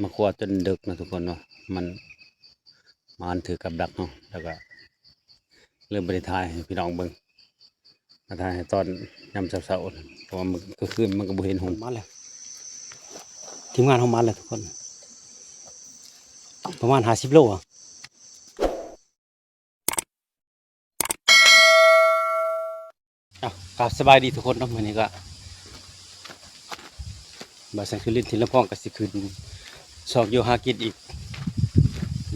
ມາຄົວຈົນເດິກເນາະທຸກຄົນເນາະ ມັນ ໝານຖືກກັບດັກເຮົາ ແລ້ວກໍເລີຍບໍ່ໄດ້ຖ່າຍໃຫ້ພີ່ນ້ອງເບິ່ງ ມາຖ່າຍໃຫ້ຕອນຍາມເຊົ້າໆ ເພາະວ່າມັນກາງຄືນມັນກໍບໍ່ເຫັນຫຸ່ນ ມາແລ້ວ ທີມງານເຮົາມາແລ້ວທຸກຄົນ ປະມານຫ້າສິບໂລ ເອົາ ກາບສະບາຍດີທຸກຄົນເນາະ ມື້ນີ້ກໍບ່າວແສງສຸລິນ ຖິ່ນລຳພອງ ກໍຊິຂຶ້ນຊອກຢູ່ຫາກິນອີກ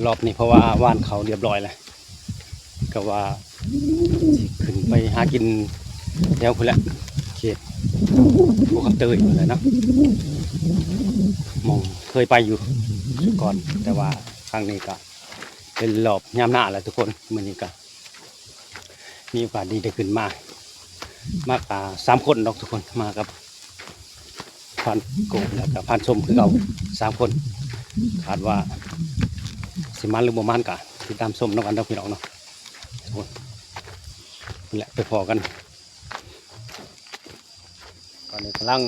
ລອບນີ້ ເພາະວ່າຫວ່ານເຂົ້າຮຽບຮ້ອຍແລ້ວ ກໍວ່າຊິຂຶ້ນໄປຫາກິນແຖວພຸ້ນແຫຼະ ເຂດພູຄຳເຕີຍພຸ້ນແຫຼະເນາະ ໝ່ອງເຄີຍໄປຢູ່ກ່ອນ ແຕ່ວ່າຄັ້ງນີ້ກໍ ເປັນລອບຍາມໜ້າແຫຼະທຸກຄົນ ມື້ນີ້ກໍມີໂອກາດດີໄດ້ຂຶ້ນມາ ມາກັນສາມຄົນດອກທຸກຄົນ ມາກັບພານໂກ ແລ້ວກໍພານຊົມຄືເກົ່າ ສາມຄົນ ຄາດວ່າຊິໝານຫຼືບໍ່ໝານກໍຕິດຕາມຊົມນຳກັນເດີພີ່ນ້ອງເນາະ ໂອ້ຍ ນີ້ແຫຼະ ໄປພໍ້ກັນ. ຕອນນີ້ກຳລັງ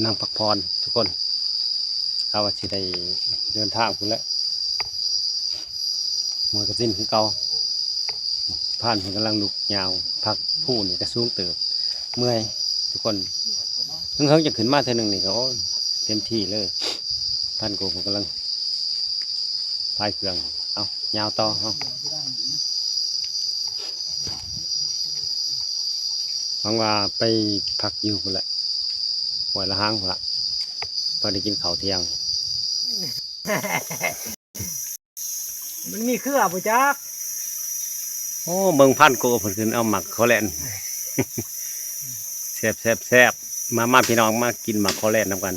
ນັ່ງພັກຜ່ອນທຸກຄົນ ເຮົາວ່າຊິໄດ້ເດີນທາງພຸ້ນແຫຼະ ຫ້ວຍກະຕິນຄືເກົ່າ ພານເພິ່ນກຳລັງລຸກຍ່າງ ພັກພູນີ້ກະສູງເຕີບ ເມື່ອຍທຸກຄົນ ເຫິງໆ ຈັ່ງຂຶ້ນມາເທື່ອໜຶ່ງນີ້ກະ ໂອ້ຍ ເຕັມທີ່ເລີຍ ພານໂກເພິ່ນກຳລັງ ພາຍເຄື່ອງ ເອົາ ຍາວຕໍ່ເຮົາ ຫວັງວ່າໄປພັກຢູ່ພຸ້ນແຫຼະ ຫ້ວຍລະຫາງພຸ້ນລະ ພໍໄດ້ກິນເຂົ້າທ່ຽງ ມັນມີເຄືອບໍ່ຈັກ ໂອ້ ເບິ່ງພານໂກເພິ່ນຂຶ້ນເອົາໝາກຄໍແລນ ແຊບໆໆ ມາໆ ພີ່ນ້ອງ ມາກິນໝາກຄໍແລນນຳກັນ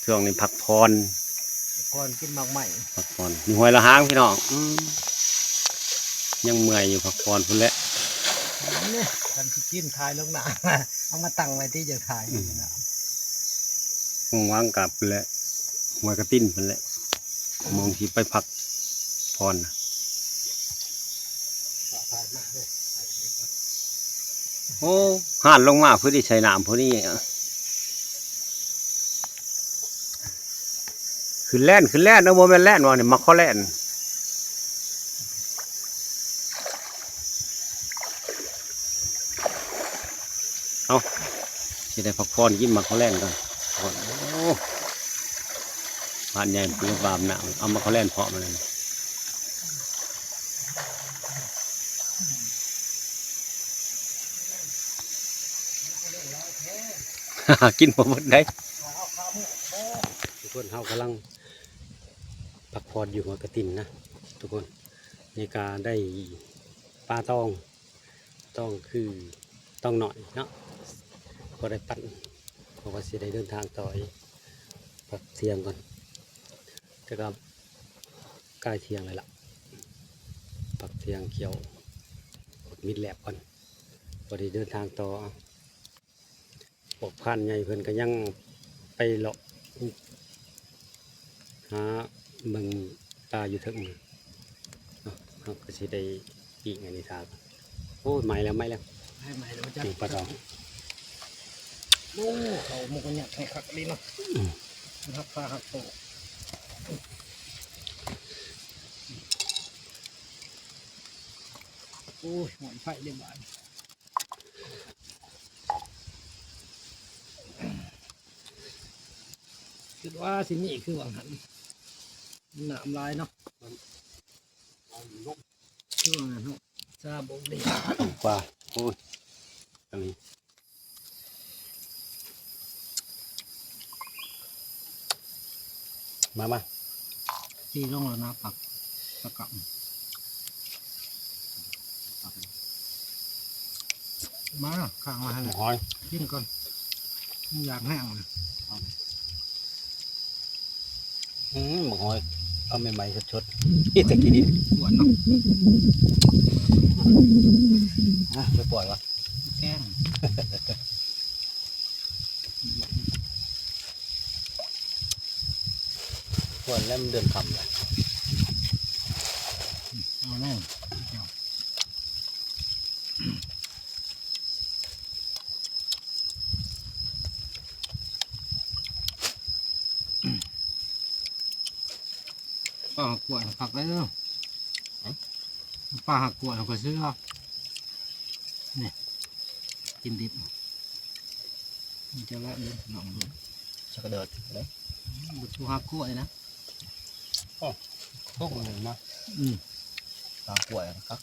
ຊ່ວງນີ້ພັກຜ່ອນ ກ່ອນກິນໝາກໄມ້ ພັກຜ່ອນຢູ່ຫ້ວຍລະຫາງພີ່ນ້ອງ ອືມ ຍັງເມື່ອຍຢູ່ ພັກຜ່ອນພຸ້ນແຫຼະ ນີ້ ຄັນຊິກິນຖ່າຍລົງໜ້າ ເອົາມາຕັ້ງໄວ້ທີ່ຈະຖ່າຍ ອືມ ຫວງກະພຸ້ນແຫຼະ ຫ້ວຍກະຕິນພຸ້ນແຫຼະ ໝ່ອງຊິໄປພັກຜ່ອນ ໂອ້ ຫານລົງມາພໍດີໃສ່ນ້ຳພໍດີ ຂຶ້ນແລ່ນ ຂຶ້ນແລ່ນ ເອີ ບໍ່ແມ່ນແລ່ນວ່ານີ້ ໝາກຄໍແລ່ນ ເອົາ ຊິໄດ້ພັກຜ່ອນ ກິນໝາກຄໍແລ່ນກ່ອນ ໂອ້ ພານໃຫຍ່ເພິ່ນບາບນ້ຳ ເອົາໝາກຄໍແລ່ນເພາະມາແລ້ວ ກິນບໍ່ໝົດໄດ໋ ທຸກຄົນ ເຮົາກຳລັງພັກຜ່ອນຢູ່ຫົວກະຕິນນະ ທຸກຄົນ ນີ້ກະໄດ້ປາຕອງ ຕອງຄືຕອງໜ້ອຍເນາະ ພໍໄດ້ປັ້ນ ເພາະວ່າຊິໄດ້ເດີນທາງຕໍ່ອີກ ພັກທ່ຽງກ່ອນ ແຕ່ກໍໃກ້ທ່ຽງແລ້ວລະ ພັກທ່ຽງ ຂ້ຽວໝົດມິດແຫຼບກ່ອນ ພໍໄດ້ເດີນທາງຕໍ່ ພວກພານໃຫຍ່ເພິ່ນກໍຍັງໄປເລາະ ຫາເບິ່ງປາຢູ່ເທິງເນາະ ເຮົາກໍຊິໄດ້ປີ້ງອັນນີ້ຖ້າ ໂອ້ຍ ໄໝ້ແລ້ວ ໄໝ້ແລ້ວ ໄໝ້ແລ້ວ ປີ້ງປາຕອງ ໂອ້ ເຂົາໝົກຍັດໃຫ້ຄັກອີ່ຫຼີເນາະ ອືມ ຮັກພາຮັກໂຕ ໂອ້ຍ ຫອນໄຟເດ້ບາດ ຄິດວ່າຊິມີຄືວ່າຫັ້ນ ນ້ຳຫຼາຍເນາະ ຄືວ່າຫັ້ນເນາະ ຊາບົກດີ ປາ ໂອ້ຍ ອັນນີ້ ມາ ມາ ຕີລົງແລ້ວນະ ປັກ ຕະກະ ມາ ຂ້າງມາໃຫ້ ຫອຍ ກິນກ່ອນ ມັນຢາກແຫ້ງເລີຍ ອືມ ບັກຫອຍ ເອົາໃໝ່ໆ ສົດໆ ເຮັດແຕ່ກິນນີ້ ກວນເນາະ ຮະ ໄປປ່ອຍວະ ແກງ ກວນແລ້ວມັນເດືອນຄ່ຳແລ້ວ ເອົາແມ່ນ ອືມ ປາຫາກກ້ວຍຄັກເດີ. ປາຫາກກ້ວຍຂ້ອຍຊື້ເອົາ. ນີ້ ກິນດິບ. ມັນຈະແລະເດີ ລອງເບິ່ງ. ຈັກກະເດີດເດ້. ບໍ່ຖືກຫາກກ້ວຍນະ. ໂອ້ ຕົກເລີຍນະ. ອືມ ຫາກກ້ວຍຄັກ.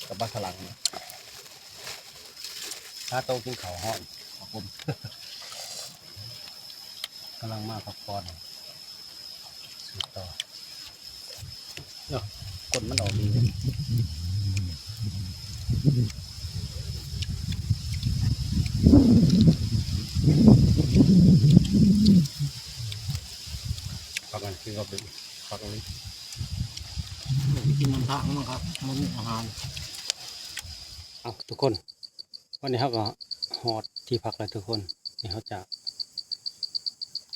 ກັບບັກຝຣັ່ງນີ້ ຫາໂຕະກິນເຂົ້າຮ້ອນ ຂອບຄຸນ. ກຳລັງມາພັກຜ່ອນ ສືບຕໍ່. ເນາະ ກົ້ນມັນອອກດີເດ້. ພັກກັນກິນກັບເດັກ ພັກກັນ ກິນນຳທາງມັນຄັກ ມັນມີອາຫານ. ເອົາ ທຸກຄົນ ວັນນີ້ເຮົາກໍຮອດທີ່ພັກແລ້ວທຸກຄົນ. ນີ້ເຮົາຈະ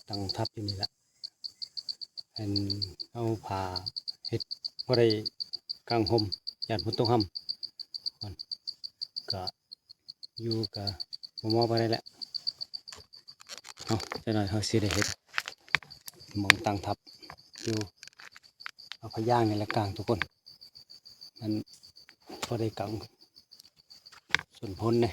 ຕັ້ງທັບຢູ່ນີ້ແຫຼະ. ອັນເອົາຜ້າເຮັດພໍໄດ້ກາງຮົ່ມ ຢ້ານຝົນຕົກຮຳ. ກໍຢູ່ກໍບໍ່ເໝາະປານໃດແຫຼະ. ເອົາ ຈັກໜ້ອຍເຮົາຊິໄດ້ເຮັດໝ່ອງຕັ້ງທັບຢູ່. ເອົາຜ້າຢາງນີ້ແຫຼະກາງທຸກຄົນ. ມັນພໍໄດ້ກາງສົ້ນຝົນເດ້.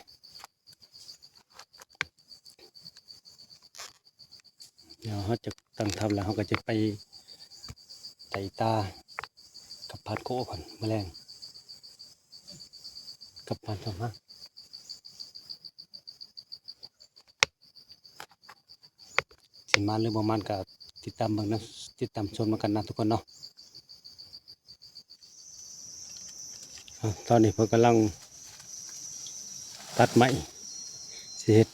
ດຽວເຮົາຈະຕັ້ງທັບແລ້ວ ເຮົາກໍຈະໄປໄຕ່ຕາກັບພານໂກະເພິ່ນມື້ແລງ ກັບພານສອງຫາ. ຊິມານຫຼືບໍ່ມານກໍຕິດຕາມເບິ່ງນຳ ຕິດຕາມຊົມນຳກັນນະທຸກຄົນເນາະ. ອາ ຕອນນີ້ເພິ່ນກຳລັງຕັດໄມ້ ຊິເຮັດ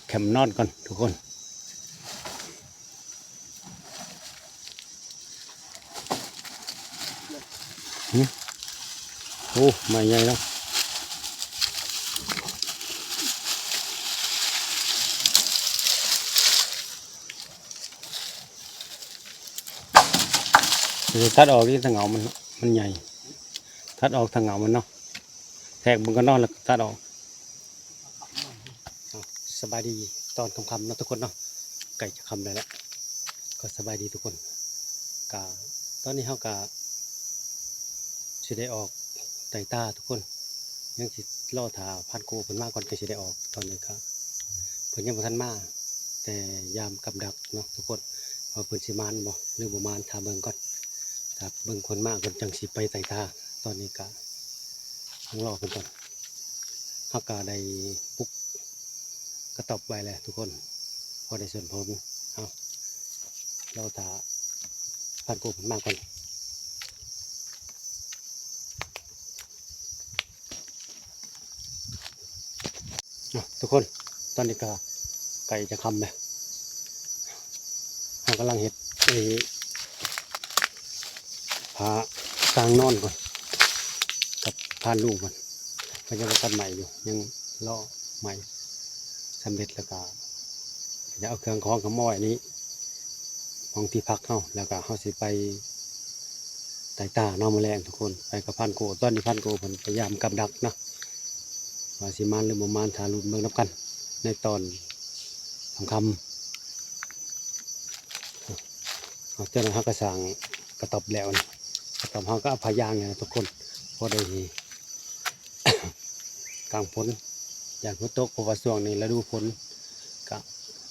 ແຄມນອນກ່ອນທຸກຄົນ. ຫຶ ໂອ້ ໄມ້ໃຫຍ່ເນາະ. ເອີ ຕັດອອກນີ້ ຖ້າເຫງົາມັນ ມັນໃຫຍ່ ຕັດອອກຖ້າເຫງົາມັນເນາະ. ແທກເບິ່ງກ່ອນເນາະ ແລ້ວຕັດອອກ. ສະບາຍດີຕອນຄ່ຳໆເນາະທຸກຄົນເນາະ ໃກ້ຈະຄ່ຳແລ້ວແຫຼະ. ກໍສະບາຍດີທຸກຄົນ. ກະຕອນນີ້ເຮົາກະຊິໄດ້ອອກໄຕ່ຕາທຸກຄົນ. ຍັງຊິລໍຖ້າພານໂກເພິ່ນມາກ່ອນ ກໍຊິໄດ້ອອກ. ຕອນນີ້ກະເພິ່ນຍັງບໍ່ທັນມາ ແຕ່ຍາມກັບດັກເນາະທຸກຄົນ ວ່າເພິ່ນຊິມານບໍ່ ຫຼືບໍ່ມານ ຖ້າເບິ່ງກ່ອນ. ຖ້າເບິ່ງຄົນມາກ່ອນ ຈັ່ງຊິໄປໄຕ່ຕາ. ຕອນນີ້ກະ ຕ້ອງລໍເພິ່ນກ່ອນ. ເຮົາກະໄດ້ປຸກກະຕ໊ອບໄວ້ແລ້ວທຸກຄົນ ພໍໄດ້ສົມຜົນ. ເຮົາລໍຖ້າພານໂກເພິ່ນມາກ່ອນ. ເນາະທຸກຄົນ ຕອນນີ້ກໍໃກ້ຈະຄ່ຳແລ້ວ. ເຮົາກຳລັງເຮັດ ເອີ ຜ້າກາງນອນກ່ອນ ກັບພານລູກມັນ. ເພິ່ນຍັງບໍ່ຕັດໄມ້ຢູ່ ຍັງເລາະໄມ້ສຳເລັດ ແລ້ວກໍຈະເອົາເຄື່ອງຂອງເຂົ້າມາໄວ້ນີ້ ຫ້ອງທີ່ພັກເຮົາ ແລ້ວກໍເຮົາຊິໄປໄຕ່ຕາເນາະ ມື້ແລງທຸກຄົນ ໄປກັບພານໂກ. ຕອນນີ້ພານໂກເພິ່ນພະຍາຍາມກັບດັກເນາະ ວ່າຊິມານຫຼືບໍ່ມານ ຖ້າລຸ້ນເບິ່ງນຳກັນໃນຕອນຄ່ຳໆ. ເອົາ ເຈົ້າໜ້າເຮົາກໍສ້າງກະຕ໊ອບແລ້ວນີ້ ກະຕ໊ອບເຮົາກໍເອົາຜ້າຢາງນີ້ນະທຸກຄົນ ພໍໄດ້ກາງຝົນ ຢ້ານຝົນຕົກ ເພາະວ່າຊ່ວງນີ້ລະດູຝົນ ກະ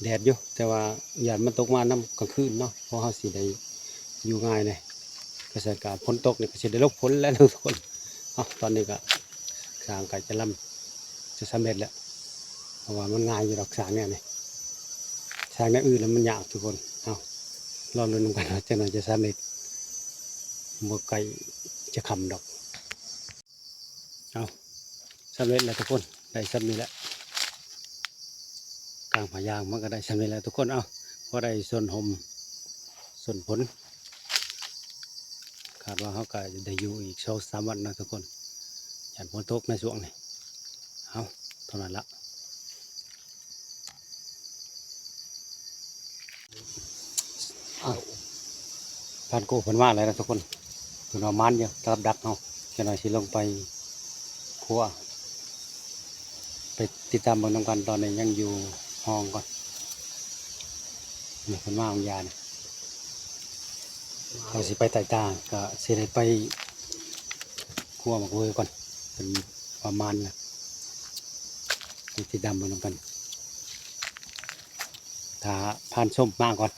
ແດດຢູ່ ແຕ່ວ່າຢ້ານມັນຕົກມານຳກາງຄືນເນາະ ເພາະເຮົາຊິໄດ້ຢູ່ງ່າຍແດ່. ກະຊັ້ນກະຝົນຕົກນີ້ກະຊິໄດ້ຫຼົບຝົນແລ້ວເນາະທຸກຄົນ. ເອົາ ຕອນນີ້ກະສ້າງໃກ້ຈະລຳ ຈະສຳເລັດແລ້ວ ເພາະວ່າມັນງ່າຍຢູ່ດອກ ສ້າງແນວນີ້ ສ້າງແນວອື່ນລະມັນຍາກທຸກຄົນ. ເອົາ ລໍລຸ້ນນຳກັນວ່າຈັກໜ້ອຍຈະສຳເລັດ ບໍ່ໃກ້ຈະຄ່ຳດອກ. ເອົາ ສຳເລັດແລ້ວທຸກຄົນ ໄດ້ສ່ຳນີ້ແຫຼະ ກາງຜ້າຢາງມັນກໍໄດ້ສ່ຳນີ້ແຫຼະທຸກຄົນ. ເອົາ ພໍໄດ້ສົນຮົ່ມສົນຝົນ ຄາດວ່າເຮົາກໍໄດ້ຢູ່ອີກສອງສາມວັນເນາະທຸກຄົນ ຢ້ານຝົນຕົກໃນຊ່ວງນີ້. ເອົາ ເທົ່ານັ້ນລະ. ອ້າວ ພານໂກເພິ່ນມາແລ້ວນະທຸກຄົນ ເພິ່ນວ່າມານຢູ່ກັບດັກເຮົາ. ຈັກໜ້ອຍຊິລົງໄປຄົວ ໄປຕິດຕາມເບິ່ງນຳກັນ. ຕອນນີ້ຍັງຢູ່ຫ້ອງກ່ອນ ນີ້ເພິ່ນມາບາງຢ່າງນີ້. ເຮົາຊິໄປໄຕ່ຕາ ກໍຊິໄດ້ໄປຄົວໝາກເວີກ່ອນ ເພິ່ນປະມານນະ ໄປຕິດຕາມເບິ່ງນຳກັນ ຖ້າຜ່ານຊົມມາກ່ອນ.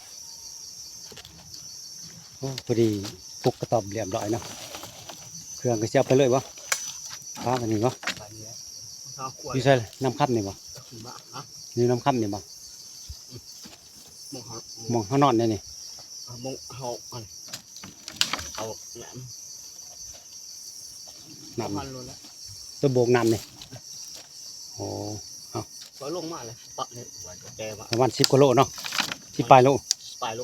ໂອ້ ພໍດີປຸກກະຕອບລຽບຮ້ອຍເນາະ ເຄື່ອງກໍຊິເອົາໄປເລີຍບໍ່? ປາກອັນນີ້ບໍ່? ຢູ່ໃສ? ນ້ຳຄຳນີ້ບໍ່? ຢູ່ນ້ຳຄຳນີ້ບໍ່? ໝ່ອງເຮົາ ໝ່ອງເຮົານອນນີ້ນີ້ ເອົາ ໝ່ອງເຮົາ ອັນ ເອົານ້ຳ ນ້ຳ ເອົາພັນໂລດແລ້ວ ຕົວໂບກນ້ຳນີ້. ໂອ້ ເອົາ ກໍລົງມາແລ້ວ ປະນີ້ ປະມານສິບກວ່າໂລເນາະ ສິບປາຍໂລ ປາຍໂລ.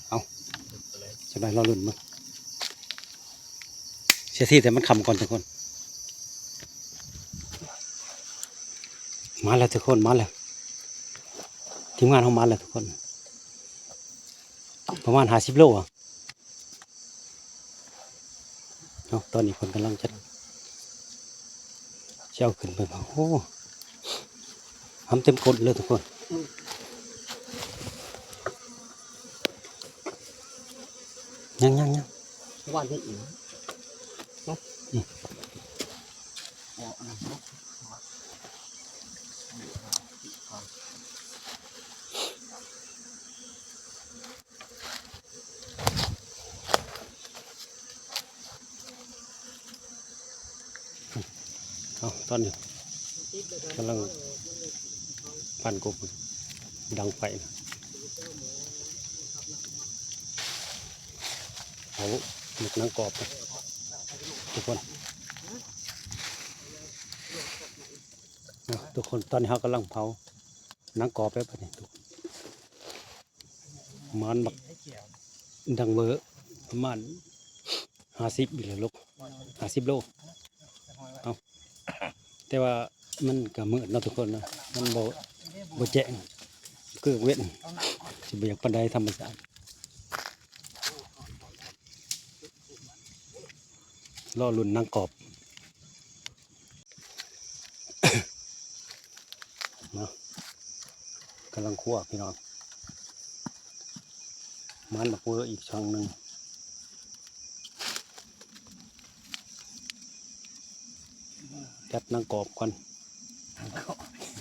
ເອົາ ຈັກໜ້ອຍລໍລຸ້ນເບິ່ງ ເສຍທີແຕ່ມັນຄ່ຳກ່ອນທຸກຄົນ. ມາແລ້ວທຸກຄົນ ມາແລ້ວ ທີມງານເຮົາມາແລ້ວທຸກຄົນ ປະມານຫ້າສິບໂລອະ. ເນາະ ຕອນນີ້ເພິ່ນກຳລັງຈະ ຊິເອົາຂຶ້ນໄປເຜົາ. ໂອ້ ຫຳເຕັມກົ້ນເລີຍທຸກຄົນ ຍັງໆໆ ວາດນີ້ອີກເນາະ ອືມ ເອົາອັນນັ້ນເນາະ. ເອົາ ຕອນນີ້ກຳລັງພັນກົບ ດັງໄຟນະ ເອົາໝາກນາງກອບນະທຸກຄົນ. ເອົາ ທຸກຄົນ ຕອນນີ້ເຮົາກຳລັງເຜົານາງກອບແລ້ວບັດນີ້ທຸກຄົນ. ປະມານບັກດັງເວີ ປະມານຫ້າສິບນີ້ແຫຼະລູກ ຫ້າສິບໂລ. ເອົາ ແຕ່ວ່າມັນກະມືດເນາະທຸກຄົນເນາະ ມັນບໍ່ ບໍ່ແຈ້ງ ຄືເວັນ ຊິບໍ່ຢາກປານໃດ ທຳມະຊາດ. ລໍລຸ້ນນາງກອບ ເນາະ ກຳລັງຂົ້ວພີ່ນ້ອງ ມັນບັກເວີອີກຊ່ອງໜຶ່ງ ຈັດນາງກອບກ່ອນ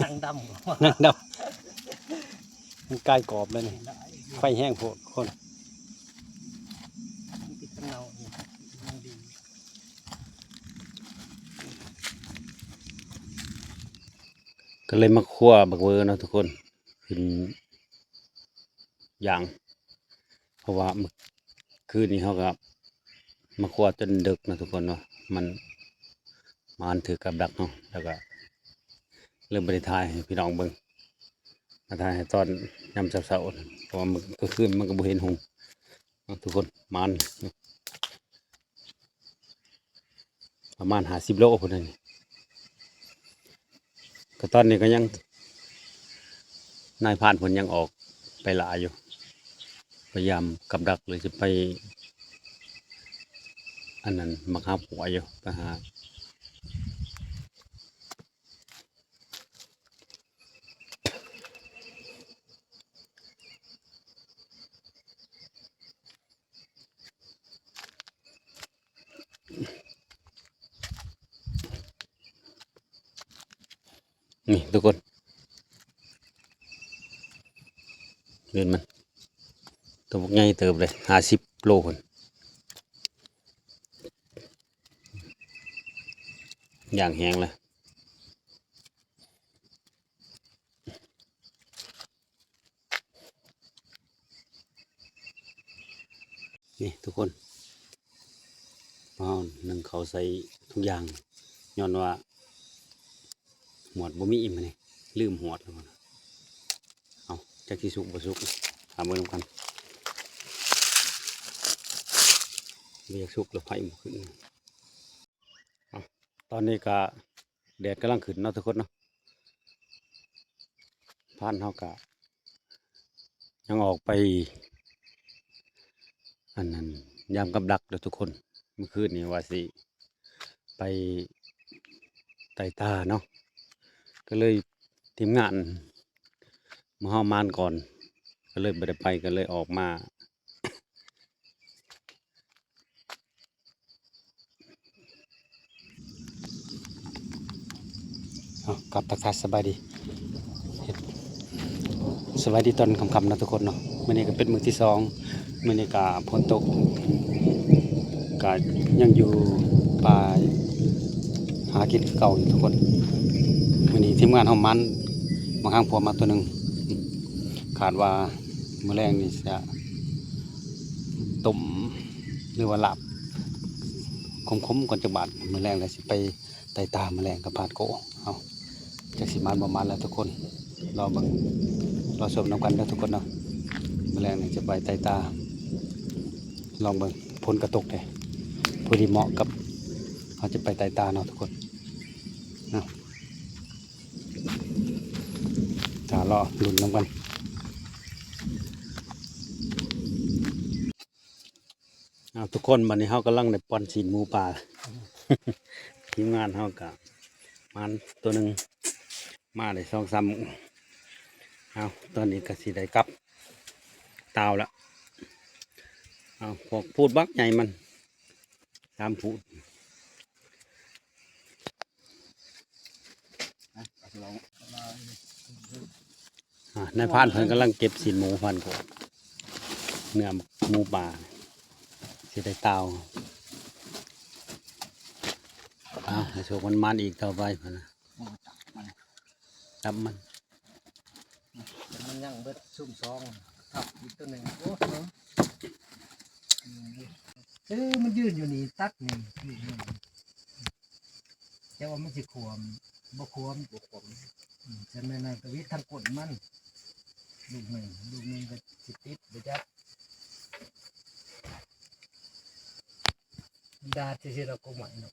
ນາງດຳ ນາງດຳ ມັນກາຍກອບແລ້ວນີ້ ໄຟແຮງໂພດຄົນ. ກໍເລີຍມາຂົ້ວບັກເວີເນາະທຸກຄົນ ຂຶ້ນຢ່າງ ເພາະວ່າມື້ຄືນນີ້ເຮົາກໍມາຂົ້ວຈົນເດິກເນາະທຸກຄົນເນາະ ມັນ ມາອັນຖືກກັບດັກເຮົາ ແລ້ວກໍເລີຍບໍ່ໄດ້ຖ່າຍໃຫ້ພີ່ນ້ອງເບິ່ງ ມາຖ່າຍໃຫ້ຕອນຍາມເຊົ້າໆ ເພາະວ່າມື້ຄືນມັນກໍບໍ່ເຫັນຫຸ່ງ ເນາະທຸກຄົນ ມານ ປະມານຫ້າສິບໂລພຸ້ນນະນີ້ ກໍຕອນນີ້ກໍຍັງ ນາຍພານເພິ່ນຍັງອອກໄປລ່າຢູ່ ໄປຢາມກັບດັກ ຫຼືຊິໄປ ອັນນັ້ນ ມາຫາຜົວຢູ່ ໄປຫາ ນີ້ທຸກຄົນ ເຫັນມັນ ໂຕບັກໃຫຍ່ເຕີບເລີຍ ຫ້າສິບໂລພຸ້ນ ຢ່າງແຮງເລີຍ. ນີ້ທຸກຄົນ ເຮົາໜຶ້ງເຂົ້າໃສ່ຖົງຢາງ ຍ້ອນວ່າຫວດບໍ່ມີມື້ນີ້ ລືມຫວດແລ້ວ. ເອົາ ຈັກຊິສຸກບໍ່ສຸກ ຖາມເບິ່ງນຳກັນ ບໍ່ຢາກສຸກແລ້ວ ໄຟບໍ່ຂຶ້ນ. ເອົາ ຕອນນີ້ກະແດດກຳລັງຂຶ້ນເນາະທຸກຄົນເນາະ ພານເຮົາກະຍັງອອກໄປ ອັນນັ້ນ ຢາມກັບດັກເດີທຸກຄົນ. ມື້ຄືນນີ້ວ່າຊິໄປໄຕ່ຕາເນາະ ກໍເລີຍທີມງານໝູ່ເຮົາມານກ່ອນ ກໍເລີຍບໍ່ໄດ້ໄປ ກໍເລີຍອອກມາ ເອົາ ກັບທັກທາຍສະບາຍດີ ເຮັດ ສະບາຍດີຕອນຄ່ຳໆເນາະທຸກຄົນເນາະ. ມື້ນີ້ກໍເປັນມື້ທີສອງ ມື້ນີ້ກໍຝົນຕົກ ກໍຍັງຢູ່ປ່າຫາກິນຄືເກົ່າຢູ່ທຸກຄົນ. ມື້ນີ້ທີມງານເຮົາໝານບັກຫາງພວມມາຕົວໜຶ່ງ ຄາດວ່າມື້ແລງນີ້ຈະຕົ້ມ ຫຼືວ່າລາບຂົມໆກ່ອນຈັກບາດ. ມື້ແລງແລ້ວຊິໄປ ໄຕ່ຕາ ມາແລງກັບພານໂກ. ເອົາ ຈັກຊິໝານບໍ່ໝານແລ້ວທຸກຄົນ ລໍເບິ່ງ ລໍຊົມນຳກັນເດີທຸກຄົນເນາະ. ມາແລງນີ້ຈະໄປໄຕ່ຕາ ລອງເບິ່ງ ຝົນກະຕົກແທ້ ພໍດີເໝາະກັບເຮົາຈະໄປໄຕ່ຕາເນາະທຸກຄົນເນາະ. ຖ້າລໍລຸ້ນນຳກັນ. ເອົາ ທຸກຄົນ ບັດນີ້ເຮົາກຳລັງໄດ້ປ້ອນຊີ້ນໝູປ່າ ທີມງານເຮົາກະໝານຕົວໜຶ່ງ ມາໄດ້ສອງສາມມື້. ເອົາ ຕອນນີ້ກະຊິໄດ້ກັບຕາວລະ. ເອົາ ພວກພູດບັກໃຫຍ່ມັນສາມພູດ. ອ່າ ນາຍພານເພິ່ນກຳລັງເກັບຊີ້ນໝູ ພານໂກ ເນື້ອໝູປ່າ ຊິໄດ້ຕາວ. ເອົາ ໃຫ້ໂຊກມັນໝານອີກຕໍ່ໄປພຸ້ນນະ. ໂອ້ ຕັບມັນ ຕັບມັນ ມັນຍັງເບິດຊຸມສອງ ທັບອີກຕົວໜຶ່ງ. ໂອ້ ເອີ ມັນຢືນຢູ່ນີ້ ຕັດນີ້ ຢູ່ນີ້. ແຕ່ວ່າມັນຊິຂວມ ບໍ່ຂວມ ບໍ່ຂວມ. ອືມ ສະນັ້ນນະ ກະວິດທາງກົ້ນມັນ ລູກໜຶ່ງ ລູກໜຶ່ງກະຊິຕິດ ບໍ່ຈັກ ດາດຊິເຮັດເອົາກົກໄມ້ເນາະ. ເ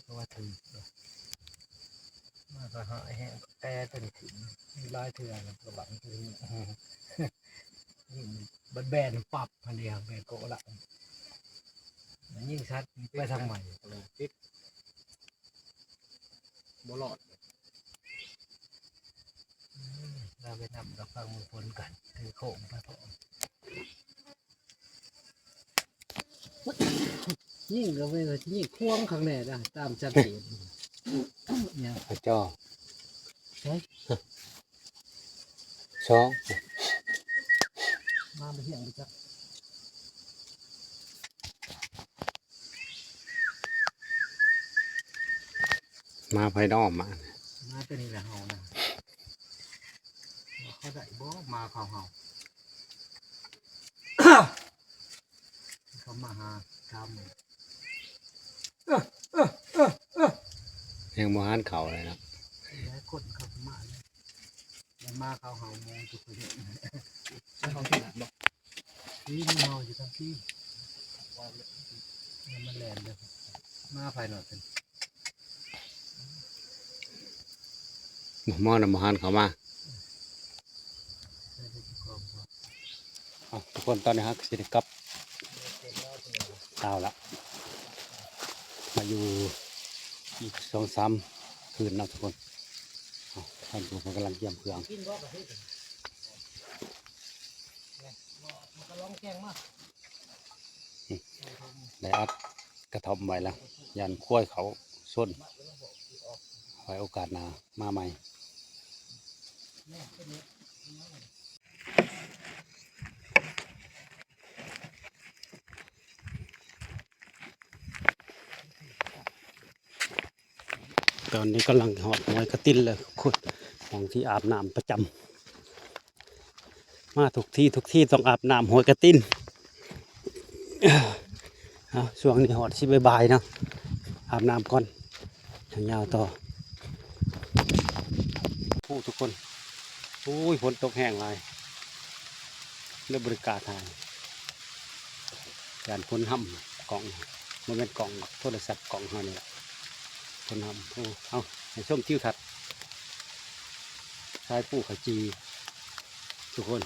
ຂົາວ່າຖືກ ມາກະຫາຍແຮງ ແຕ່ຕົວນີ້ຖືກ ມີຫຼາຍເທື່ອແລ້ວ ກະບັງ ຍິງບັດແບນປັບ ຫັ້ນເດ ແບນໂກະລະ ຍິງສັດໄປທາງໃໝ່ ຕິດ ບໍ່ລອດ. ອືມ ລາວໄປນຳດອກ ຟັງເບິ່ງຜົນກັນ ຖືໂຄ້ງໄປພ້ອມ. ຍິງກະແມ່ນວ່າຊິຍິງຂວາງຄັກແນ່ນະ ຕາມສັງເກດ. ຫຍັງ? ກະຈໍ. ໃສ? ສອງ. ມາບໍ່ຮຽງບໍ່ຈັກ. ມາໃຜເນາະ ມາ ມາແຕ່ນີ້ແຫຼະເຮົານະ. ວ່າເຂົາໄດ້ບໍ່ ມາເຂົາເຮົາ ເຂົາມາຫາ ຖາມ ຍັງບໍ່ທັນເຂົ້າເລີຍເນາະ. ຫຼາຍຄົນເຂົາມາ ແລ້ວມາເຂົາເຮົາ ໂມງທຸກຄົນ ເຂົາທີ່ລະບໍ່ ທີ່ມັນເຮົາຢູ່ທັງທີ່ ມັນແລ່ນເດີ ມາພາຍນອກເພິ່ນ ໝໍນຳບໍ່ຫັນເຂົ້າມາ. ເອົາ ທຸກຄົນ ຕອນນີ້ເຮົາກະຊິໄດ້ກັບ ເອົາລະ ມາຢູ່ອີກສອງສາມຄືນເນາະທຸກຄົນ. ເອົາ ທ່ານຜູ້ເພິ່ນກຳລັງກຽມເຄື່ອງ ໄດ້ອັດກະທ່ອມໄວ້ລະ ຢ້ານຄວາຍເຂົ້າຊົນ ໄວ້ໂອກາດໜ້າມາໃໝ່. ຕອນນີ້ກຳລັງຮອດຫ້ວຍກະຕິນແລ້ວທຸກຄົນ ໝ່ອງທີ່ອາບນ້ຳປະຈຳ ມາທຸກທີທຸກທີຕ້ອງອາບນ້ຳຫ້ວຍກະຕິນ. ເອົາ ຊ່ວງນີ້ຮອດຊິບ່າຍໆເນາະ ອາບນ້ຳກ່ອນ ຈັ່ງຍາວຕໍ່. ໂອ້ ທຸກຄົນ ໂອ້ຍ ຝົນຕົກແຮງຫຼາຍ ເລີຍບໍ່ໄດ້ກ້າຖ່າຍ ຢ້ານຝົນຫ້ຳກ້ອງ ບໍ່ແມ່ນກ້ອງດອກ ໂທລະສັບກ້ອງເຮົານີ້ລະ ຝົນຫ້ຳ. ໂອ້ ເອົາ ໃຫ້ຊົມທິວທັດ ຊາຍພູເຂົາຈີ່ ທຸກຄົນ.